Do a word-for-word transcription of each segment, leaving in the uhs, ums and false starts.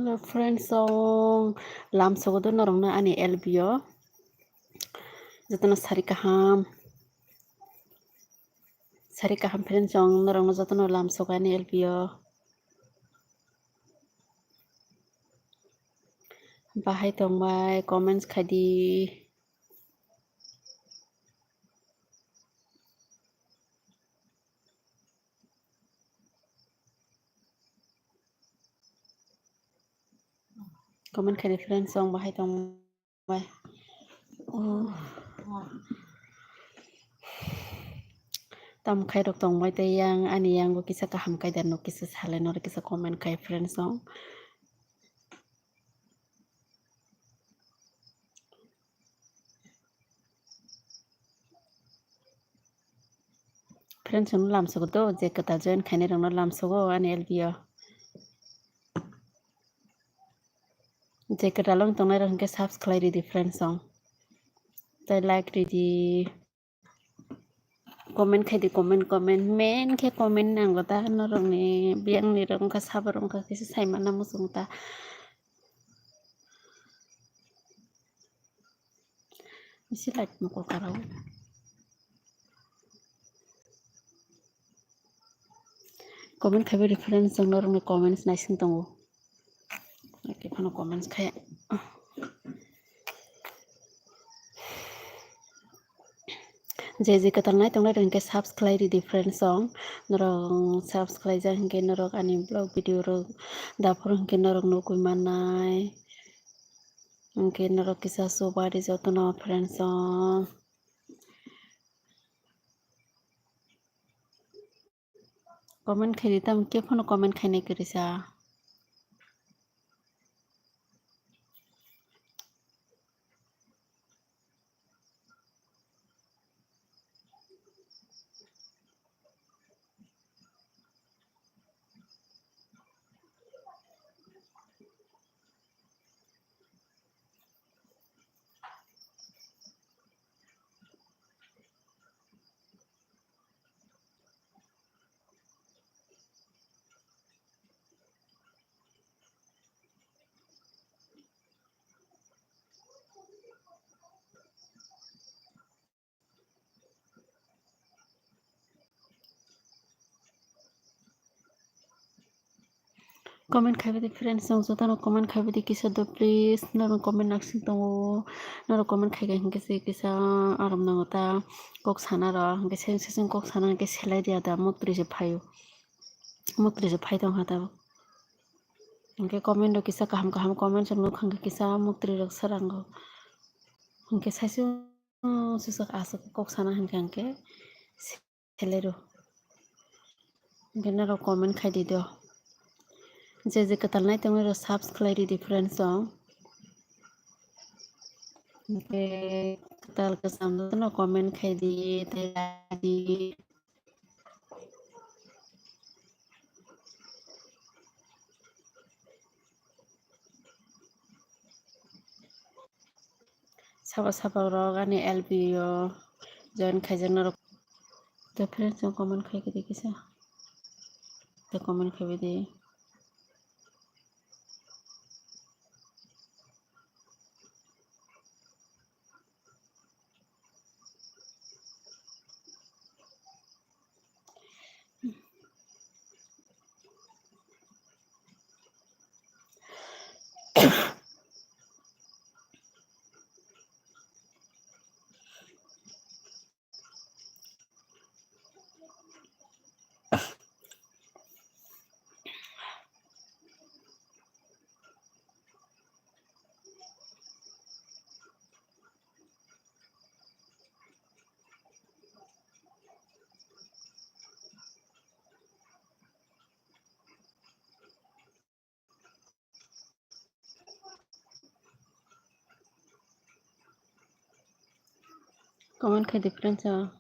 Hello friends, song lam sogodo norokno ani L B o. Jotono sari kaham. Sari kaham friends, song norokno jotono lam sogo ani L B o. Bahai tongbai comments khaidi. Comment khaidi friends, song bahai tongbai. Oh. Tam khairok tongbai tei yang ani yango kisa kaham kaida no kisa salai no kisa comment khai friends, song. Friends, no lam sogo do, je kwtal join khainai rokno lam sogo ani L B o. Je kwtal wng tongnai rok hinkhe subscribe ridi friends, song. Tei like ridi. Comment khaidi, comment, comment. Main khe comment nango ta norokni, biyangni rok wngkha, sabo rok wngkha, kisa sai manna muchung ta. Bisi light mokol karao. Comment khaibai reference chwng norokni comments naising tongo. Ake phano comments khai. Je je kwtal nai tongnai rok hinkhe subscribe ridi friends, song. Norok subscribe jak hinkhe norok ani vlog video rok daphuru hinkhe norok nugwi mannai. Hinkhe norok kisa chuba di jotono friends, song. Comment khaidi, tamo khe phano comment khainai kwrwi sa. Comment khaibai di friends, chwng jotono comment khaibai di kisa do please. Norok comment naising tongo, norok comment khaikha hinkhe se kisa aram nango ta kok sana rok, hinkhe seseng seseng kok sana hinkhe selai dia da, muktri se phaio, muktri se phai tongkha tabuk. Hinkhe comment rok kisa kaham kaham comment rok nukha hinkhe kisa muktri rok srango, hinkhe saisung susak aswk kok sana hinkha hinkhe. Hello. Hinkhe norok comment khai di do. Je je kwtal nai tongwi rok subscribe ridi friends song. Hinkhe kwtal kwcham no comment khai di tei like di. Sabo sabo rok ani L B o join khaijak norok. Tei friends no comment khai khe di kisa. Tei comment khai di. Comment khai di friends o.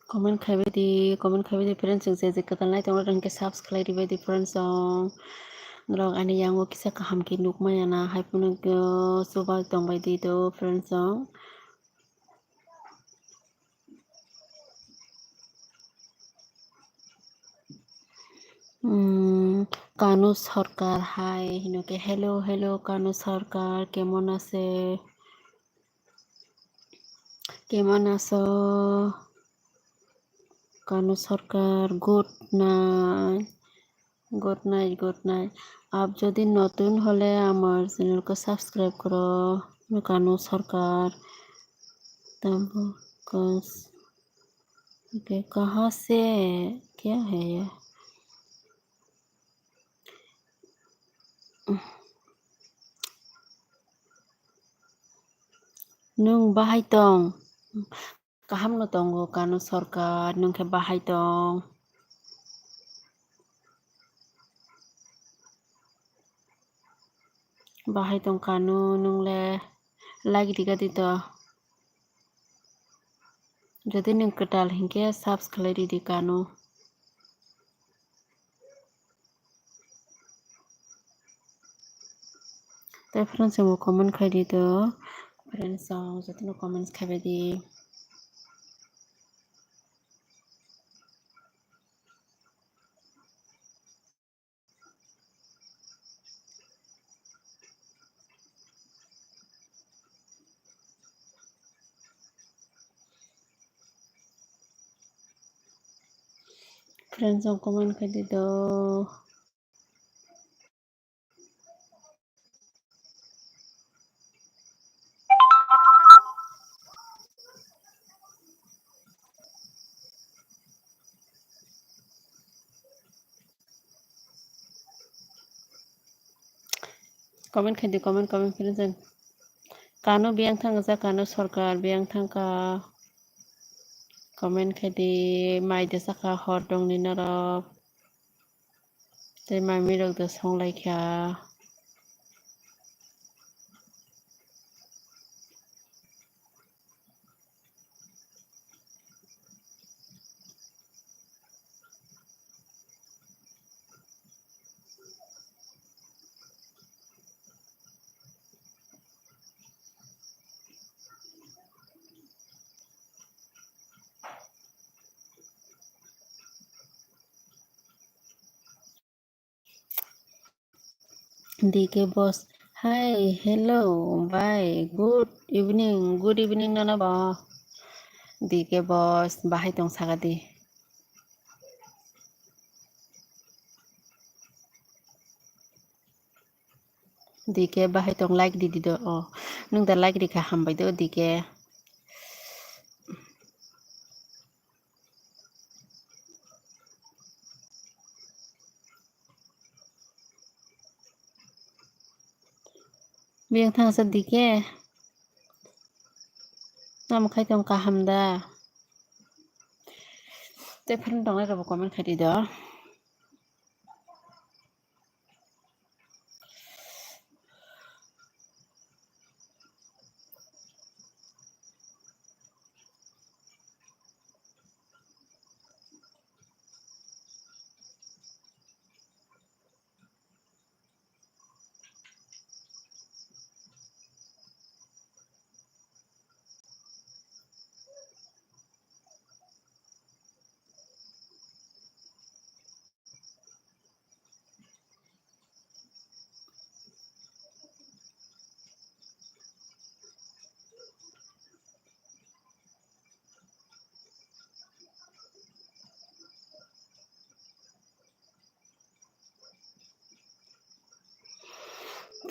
Comment khaibai di, comment khaibai di friends, je je kwtal nai tongo, hwnkhe subscribe ribai di friends o. Norok ani yango kisa kaham khe nukmaya na, hai phano chuba tongbai di do friends o. Hmm, Kanu Sarkar, hai, hino khe, hello, hello, Kanu Sarkar, kemon ache? Kemon acho? Kanu Sarkar, good night. Good night, good night. आप যদি নতুন হলে আমার চ্যানেলকে সাবস্ক্রাইব করো। Kanu Sarkar. तब कस-, ओके, कहाँ से? क्या है ये? Nwng bahai tong? Kaham no tongo Kanu Sarkar, nwng khe bahai tong? Bahai tong Kanu, nwng le like riga di to. Jodi nwng kwtal hinkhe subscribe ridi Kanu. Tei friends, chwngbo comment khai di to. Friends, chwng jotono comments khaibai di. Friends, chwng comment khai di to. Comment khai di, comment, comment, friends. Kanu biyang thang ja, Kanu Sarkar biyang thang kha. Comment khai di, mai de saka hor dong ni norok. Tei mami rok da song lai kha. D K boss. Hi, hello, bye. Good evening, good evening, nono bo. D K boss, bahai tong saka di. D K bahai tong, like di di do. Oh, nwng da like rikha, hambai do D K. Biyang thangsa D K. Tamo khai tong kaham da? Tei friend tongnai rokbo comment khai di do.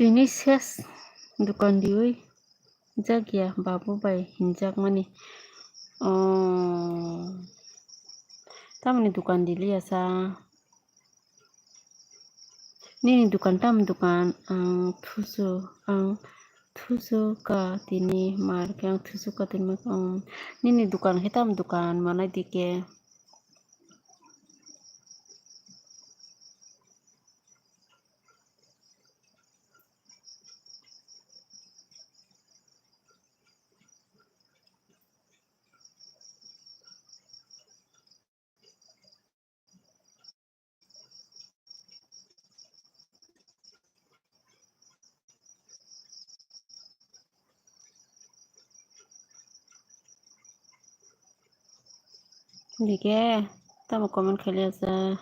Tini ses dukan diwi jak ya babu bai hinjak mani. Oh, tamni dukan dili ya sa? Nini dukan tam dukan? Ang thusu, ang thusu ka tini mar khe ang thusu ka tini mar khe, um, nini dukan khe tam dukan manai di khe? Dike, tamo comment khailaiya.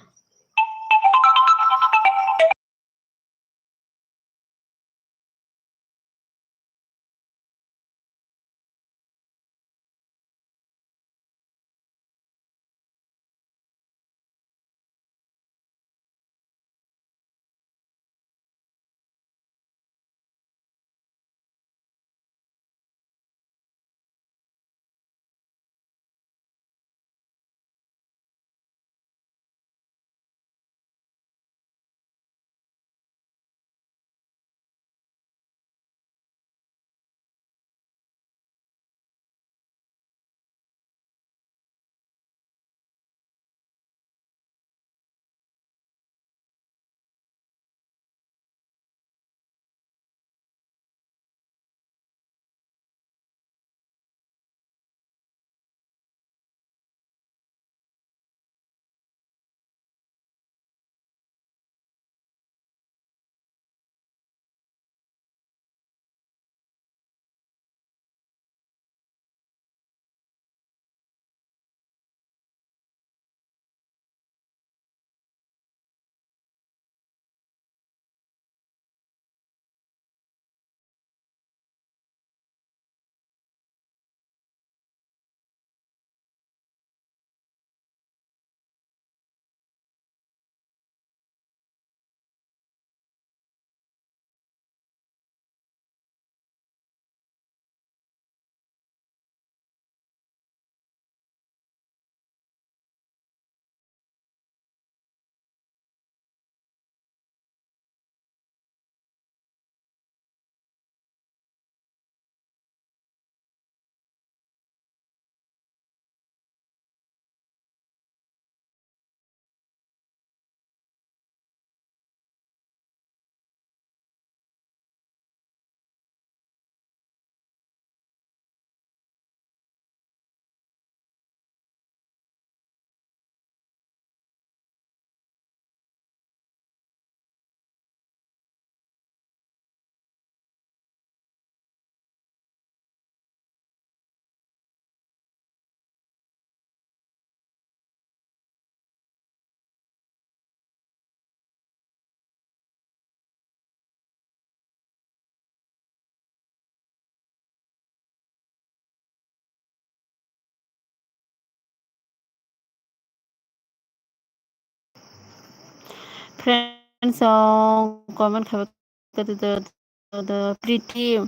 Friends, song comment khabe kati do, do, do, Priti,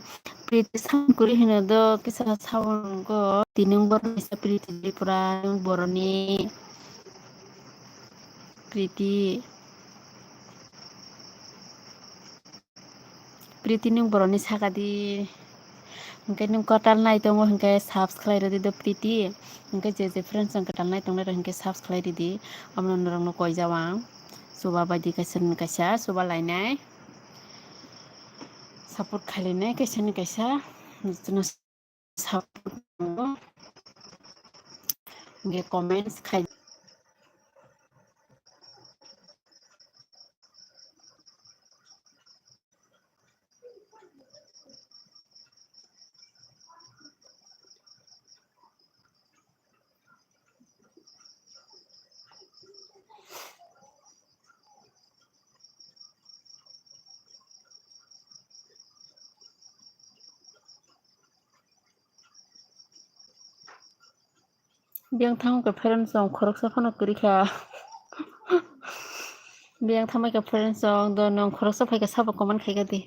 Priti sound kuri hino do, kisa sound go, tinung boroni sa Priti Tripura, nung boroni, Priti. Priti, nwng boroni saka di. Hwnkhe nwng kwtal nai tongo hwnkhe subs khlai rwdi do Priti. Hwnkhe je je friends ang kwtal nai tongnai rok hwnkhe subs khlai rwdi. Omono norokno koi jao ang. Chuba baidi kaisa ni kaisa chuba lainai. Support khlainai kaisa ni kaisa. Jotono support tongo. Hwnkhe comments khai. Biyang thango khe friends rok khoroksa phano kwrwi kha. Biyang thango khe friends rok do nwng khoroksa phai khe sabo comment khai kha di.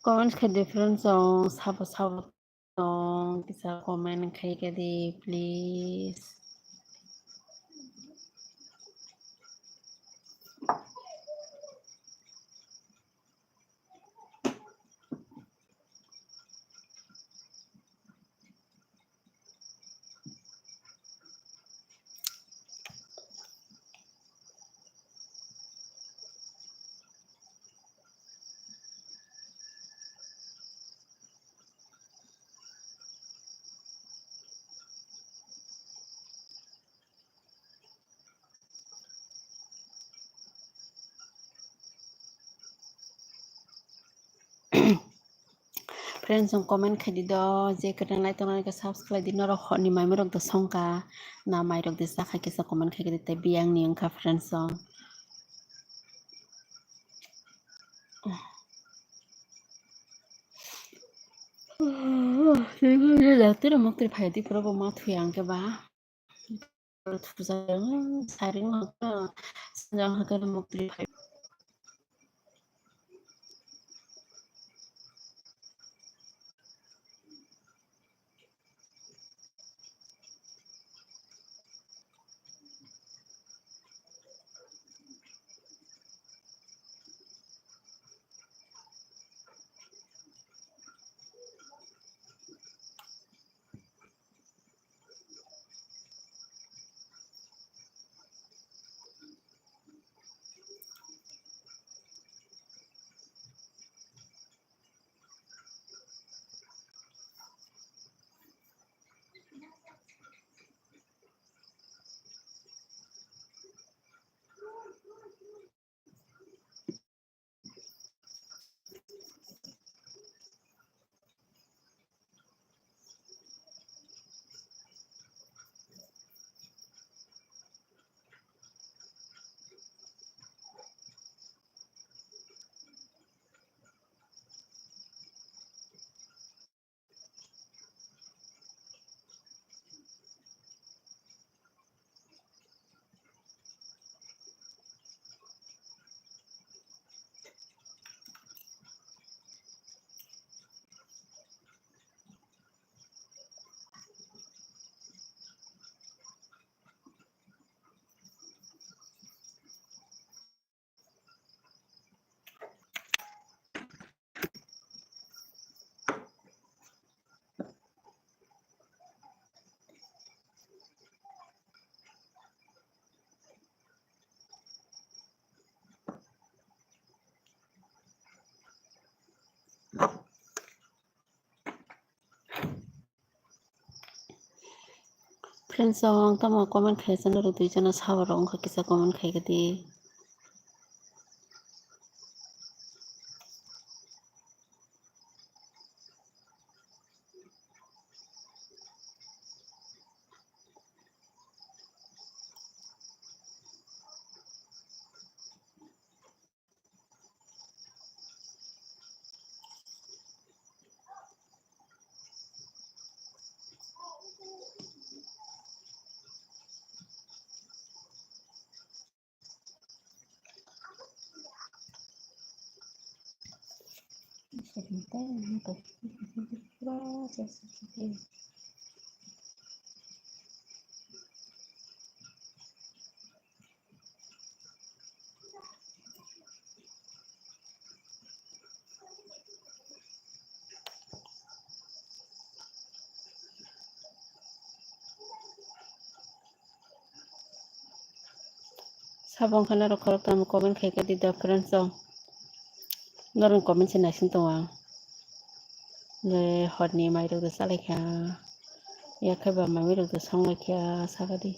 Comment khai di friends rok sabo sabo. Tong kisa comment khai khe di, please. Friends, chwng comment khai di do, je kwtal nai tongnai khe subscribe di, norok horni mai rok do songkha, na mai rok de sakha kisa comment khai di, tei biyang ni wngkha friends chwng. Tei mok twi phai di, pura bo ma thwi ang khe ba. Thujak, siren hwnkhe, sinjang hwnkhe mok twi phai. Friends, ang tamo comment khai chana rw dui jona sawa rok wngkha kisa comment khai kadi. Sabo wngkha norok khoroktham comment khai khe di da friends o. Norokni comment se naising tongo ang. Le horni mai rok da chalai kha. Yakhai ba mai rok da song lai kha saka di.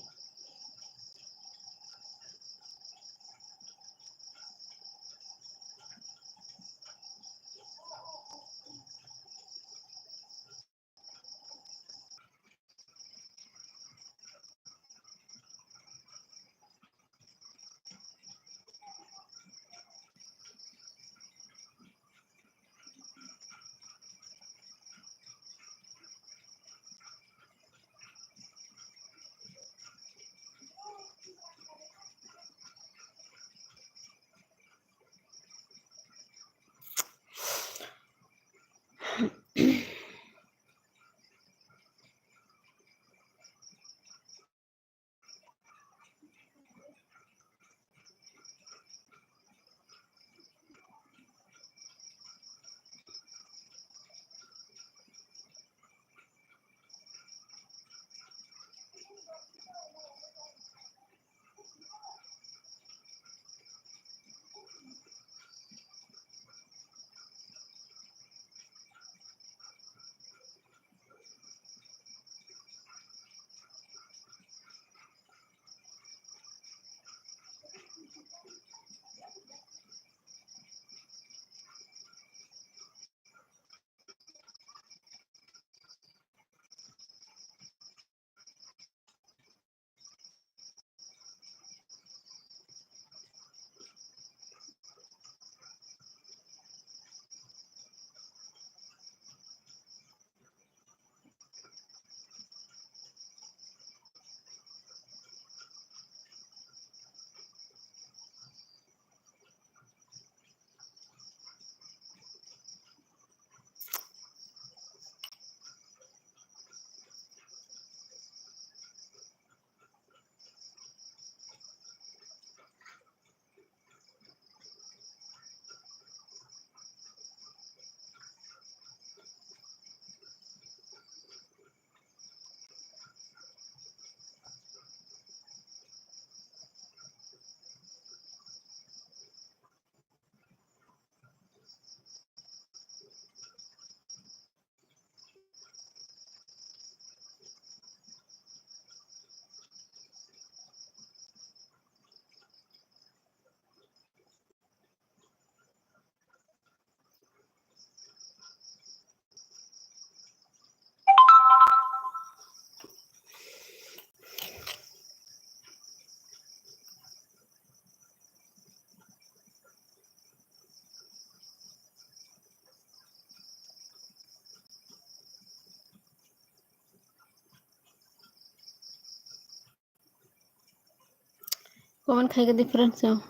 Comment khai ka di friends chwng.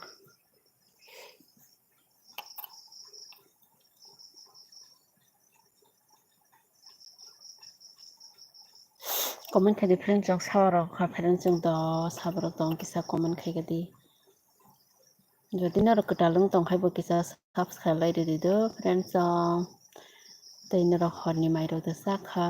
Comment khai di friends chwng, sawa rok kha friends chwng do, sawa rok tong kisa comment khai ka di. Jodi norok kwtal wng tong khai bo kisa subscribe lai ridi do friends chwng. Tei norok horni mai rok do cha kha.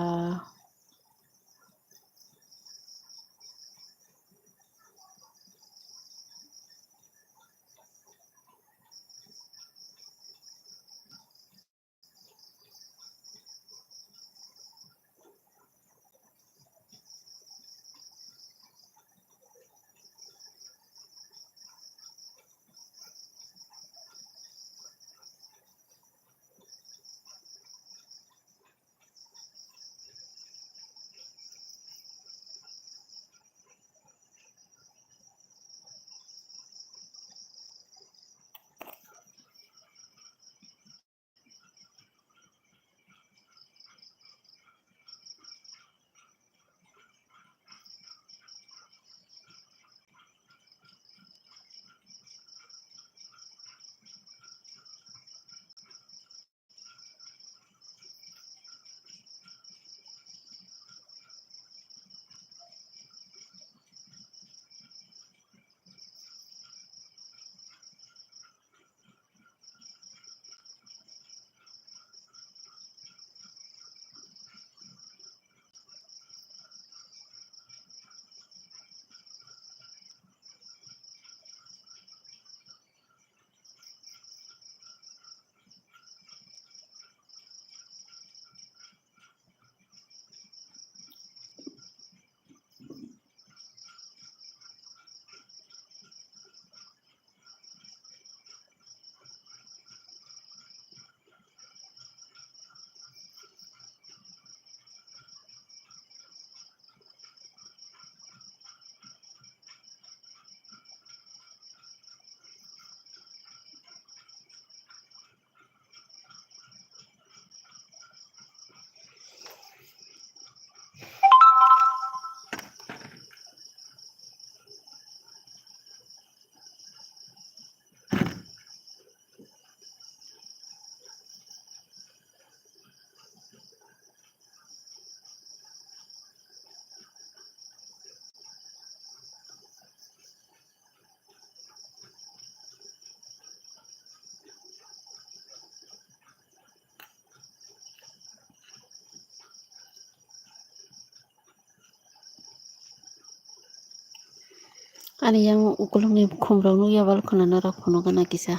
Ani yang ukulukni khumrok nukya, bal khwnana rok phunukgana kisa.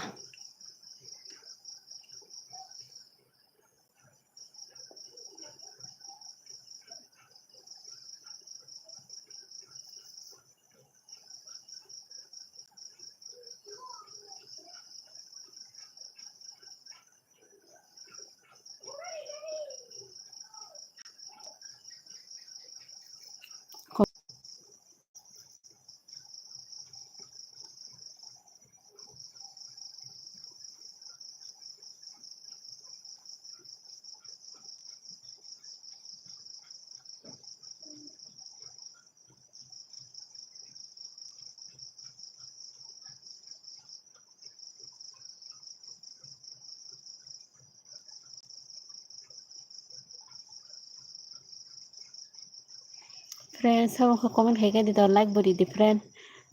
Friend, sabo khe comment khai khe di do, like bo ri di friend.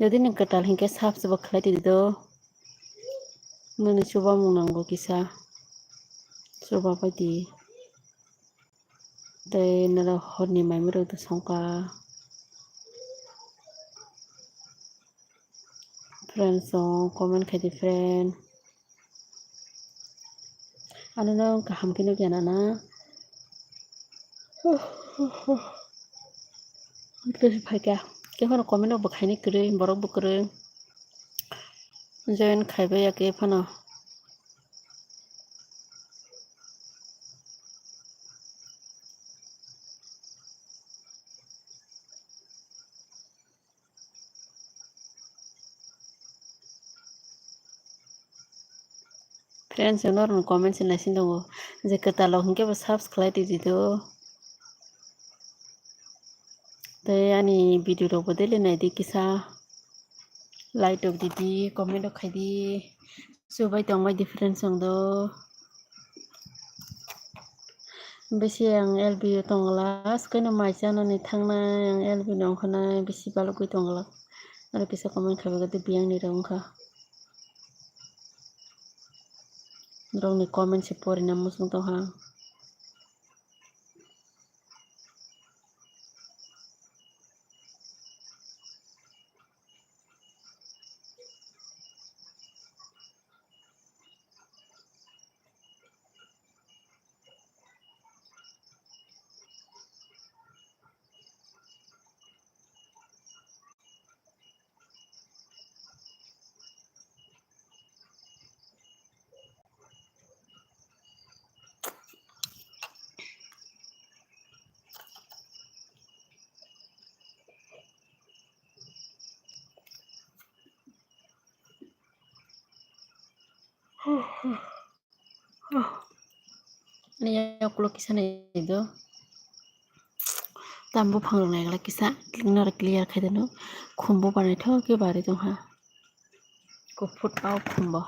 Jodi nwng kwtal hinkhe subs bo khlai di do. Nini chubamung nango kisa. Chuba pai di. Tei norok horni maimung rok do songkha. Friends, o comment khai di friend. Ano no kaham khe nukya nana. Tei phaikha. Khe phano comment rok bo khaini kwrwi, borok bo kwrwi. Join khaibai ya khe phano. Friends, norokni comment se naising tongo je kwtal rok hinkhe bo subs khlai di di do. Tei ani video rok bo daily nai di kisa. Like rok didi, comment rok khaidi. Chubai tongbai difference wng do. Bisi ang L B o tongla, swkaino mai chanani thangnai, ang L B ni ongkhanai, bisi balugwi tongla. Aro kisa comment khaibai khe biyang ni rw wngkha. Norokni comment se porina muchung tongkha ang. Ani yakulo kisa nai do. Tam buphang rok naikla kisa naro clear khai dano. Khumbo barnaithok khe barwi tongkha. Kuphur tau khumbo.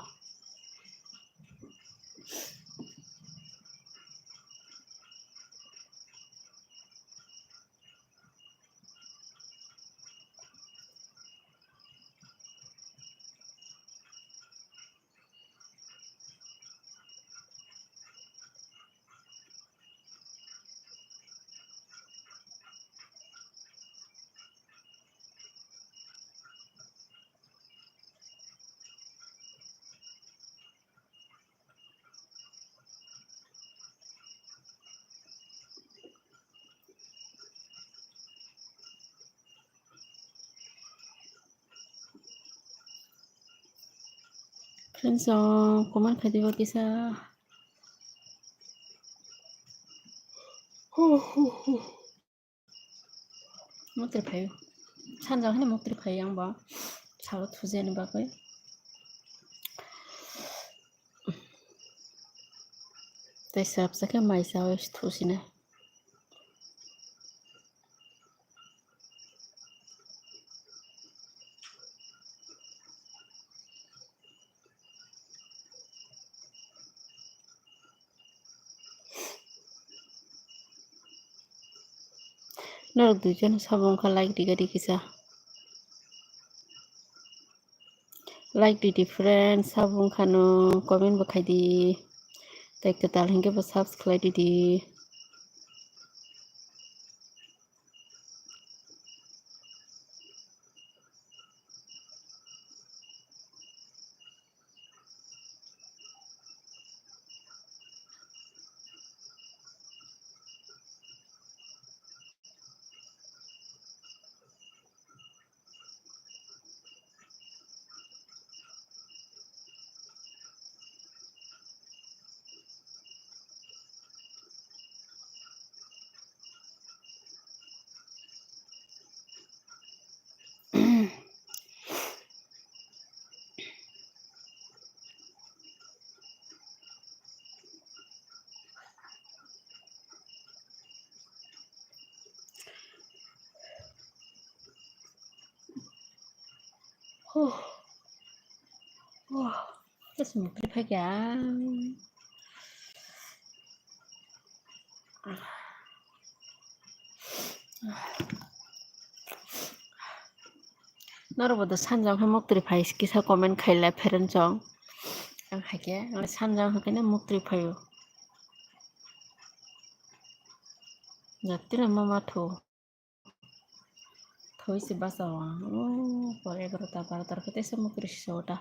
Friends, oh, comment khai dibo kisa. Mukti phai. Sanjak hini mukti phai ang bo. Salo thujani bagwi. Tei srapsa khe mai chawi thusinai. Norok duijon sabo wngkha like rikha rikisa. Like ridi friends, sabo wngkha no comment bo khaidi. Tei kwtal hinkhe bo subscribe ridi. Huh. Wah, terus mukri phai kya? Norok bo do sanjak khe mukri phai kisa comment khailai pherensong. Ang hai khe sanjak khe mukri phaio. Jatino mama thu. Thoi se basa o ang. Oh, pore egarota barota khe teisa mukri sisa ota.